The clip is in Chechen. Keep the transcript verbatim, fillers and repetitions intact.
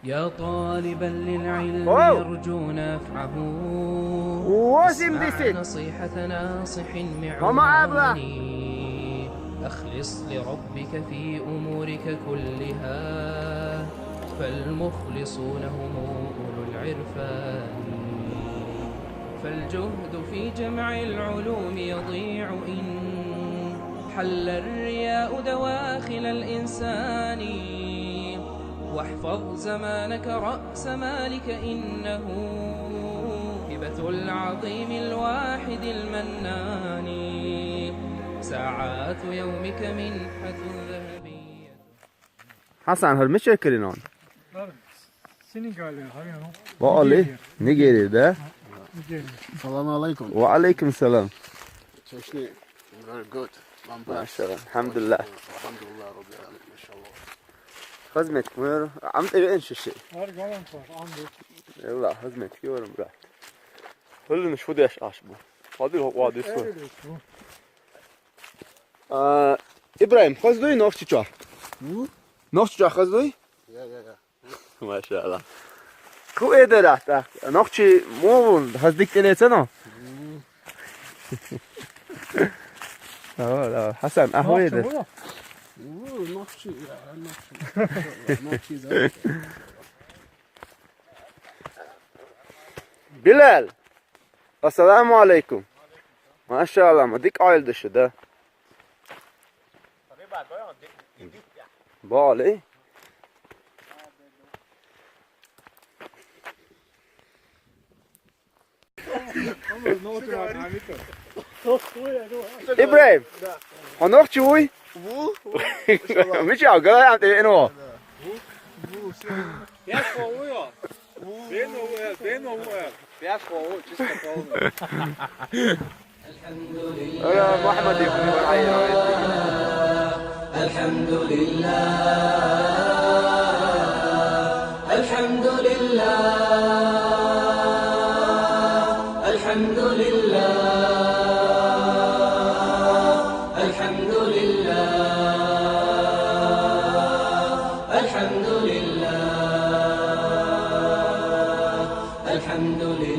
يا طالبا للعلم أوه. يرجو نفعه. واسم اسمع ديسي. نصيحة ناصح هما أبلا. معاني. أخلص لربك في أمورك كلها، فالمخلصون هم أولو العرفان. فالجهد في جمع العلوم يضيع إن حل الرياء دواخل الإنسان. واحفظ زمانك رأس مالك إنه هبة العظيم الواحد المنان. ساعات يومك منحة ذهبية. Hasan, hur müçe kirinon? Senegal, ha, ya. Vallahi, Nigeria. Nigeria da. Nigeria. Salam alaikum. Wa alaikum salam. Çeşni, very good. Maşallah, elhamdülillah. Elhamdülillah, Rabbil alemin, maşallah. Hizmet buyur. Am eve şişe. Her galan var, andı. Yallah, hizmet yorum bura. Hülün şu deş aş bu. Hadi, hadi, su. Öyle şu. Aa, İbrahim, hızlı nohçu çağ. Hı? Nohçu çağ hızlı? Ya, ya, ya. Maşallah. Ku ederat, ah. Nohçu mu hızlı geletsene. Tamam, tamam. Hasan, ah, o eder. Nohçu mu? Hı, nohçu ya, nohçu. Nohçu zaten. Bilal. Assalamu alaikum. Maşallah, ma dik ayıl dışı da. Bali. İbrahim. Hanok çuy? Bu? Micha, gala am te eno. Beno, beno, beno. Ora Muhammad ibn Ibrahim. الحمد لله، الحمد لله، الحمد لله، الحمد لله، الحمد لله، الحمد لله.